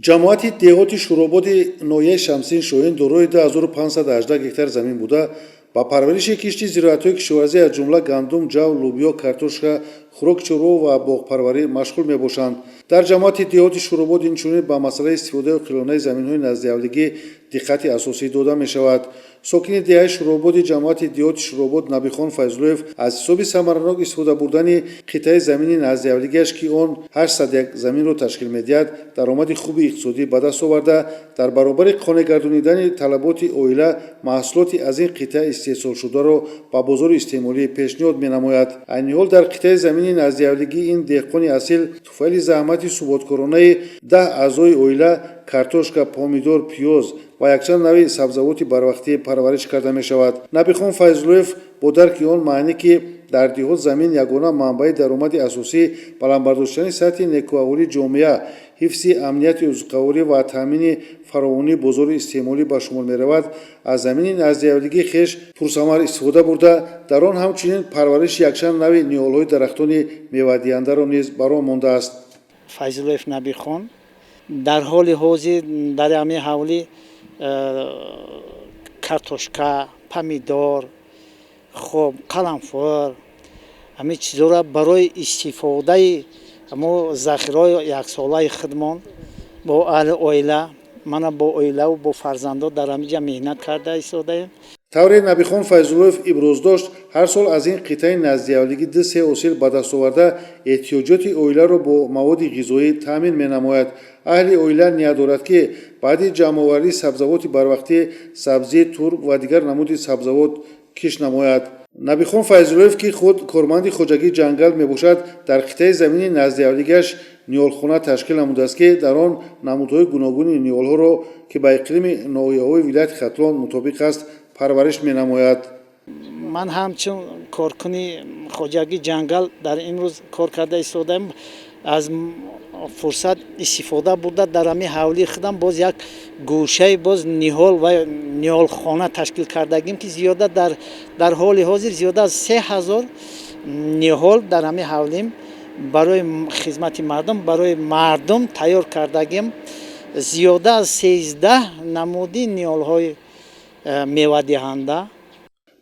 Ҷамоати деҳоти Шӯрободи ноҳияи Шамсиддин Шоҳин дорои 2518 гектар замин буда, ба парвариши кишти зироатҳои кишоварзӣ, аз ҷумла гандум, ҷав, лӯбиё, картошка, хӯроки чорво ва боғпарварӣ машғул мебошанд. Дар ҷамоати деҳоти Шӯробод инчунин ба масъалаи истифодаи оқилонаи заминҳои наздиҳавлигӣ диққати асосӣ дода мешавад. Сокини деҳаи Шӯрободи ҷамоати деҳоти Шӯробод Набихон Файзуллоев аз ҳисоби самаранок истифода бурдани қитъаи замини наздиҳавлигиаш, ки он 801 заминро ташкил медиҳад, даромади хуби иқтисодӣ ба даст оварда, дар баробари қонеъ гардонидани талаботи оила маҳсулоти аз ин қитъа истеҳсолшударо ба бозори истеъмолӣ пешниҳод менамояд. Айни ҳол дар қитъаи замини наздиҳавлигии ин деҳқони асил туфайли заҳмати суботкоронаи 10 аъзои оила картошка, помидор, пиёз ва якчанд навъи сабзавоти барвақтӣ парвариш карда мешавад. Набихон Файзуллоев бо дарки он маънӣ, ки дар деҳот замин ягона манбаи даромади асосӣ, баланд бардоштани сатҳи некӯаҳволии ҷомеа, ҳифзи амнияти озуқаворӣ ва таъмини фаровонии бозори истеъмолӣ ба шумор меравад, аз замини наздиҳавлигии хеш пурсамар истифода бурда, дар он ҳамчунин парвариши якчанд навъи ниҳолҳои дарахтони мевадиҳандаро низ ба роҳ мондааст. Файзуллоев Набихон. Дар ҳоли ҳозир дар ҳамин ҳавлӣ картошка, помидор, хоб, қаламфур, ҳамин чизҳоро барои истифодаи ҳамо захираҳои яксолаи худмон бо аҳли оила, мана бо оилаву бо фарзандо дар ҳамин ҷа меҳнат карда истодаем. Тавре Набихон Файзуллоев иброз дошт, ҳар сол аз ин қитъаи наздиҳавлигӣ ду се ҳосил ба даст оварда, эҳтиёҷоти оиларо бо маводи ғизоӣ таъмин менамояд. Аҳли оила ният дорад, ки баъди ҷамъоварии сабзавоти барвақтӣ сабзӣ, турб ва дигар намуди сабзавот кишт намояд. Набихон Файзуллоев, ки худ корманди хоҷагии ҷангал мебошад, дар қитъаи замини наздиҳавлигиаш ниҳолхона ташкил намудааст, ки дар он намудҳои гуногуни ниҳолҳоро, ки ба иқлими ноҳияҳои вилояти Хатлон мутобиқ аст, парвариш менамояд. Ман ҳамчун коркуни хоҷагии ҷангал дар имрӯз кор карда истодаем. Аз фурсат истифода бурда, дар ҳамин ҳавлии худам боз як гӯшаи боз ниҳол ва ниҳолхона ташкил кардагим, ки зиёда дар ҳоли ҳозир зиёда аз 3000 ниҳол дар ҳамин ҳавлим барои хизмати мардум, барои мардум тайёр кардагим. Зиёда аз 13 намуди ниҳолҳои мевадиҳанда.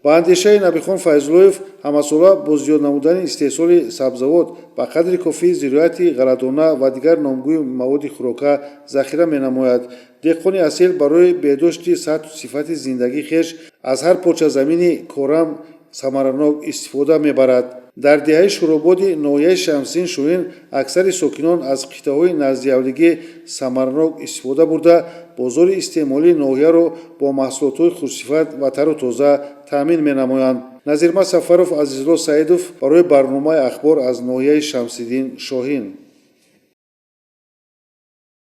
Ба андешаи Набихон Файзуллоев, ҳамасола бо зиёд намудани истеҳсоли сабзавот ба қадри кофӣ зироати ғалладона ва дигар номгӯи маводи хӯрока захира менамояд. Деҳқони асил барои беҳдошти сатҳу сифати зиндагии хеш аз ҳар порча замини корам самаранок истифода мебарад. Дар деҳаи Шӯрободи ноҳияи Шамсиддин Шоҳин аксари сокинон аз қитъаҳои наздиҳавлигӣ самаранок истифода бурда, бозори истеъмолии ноҳияро бо маҳсулотҳои хушсифат ва тару тоза таъмин менамоянд. Назирмат Сафаров, Азизулло Саидов барои барномаи «Ахбор» аз ноҳияи Шамсиддин Шоҳин.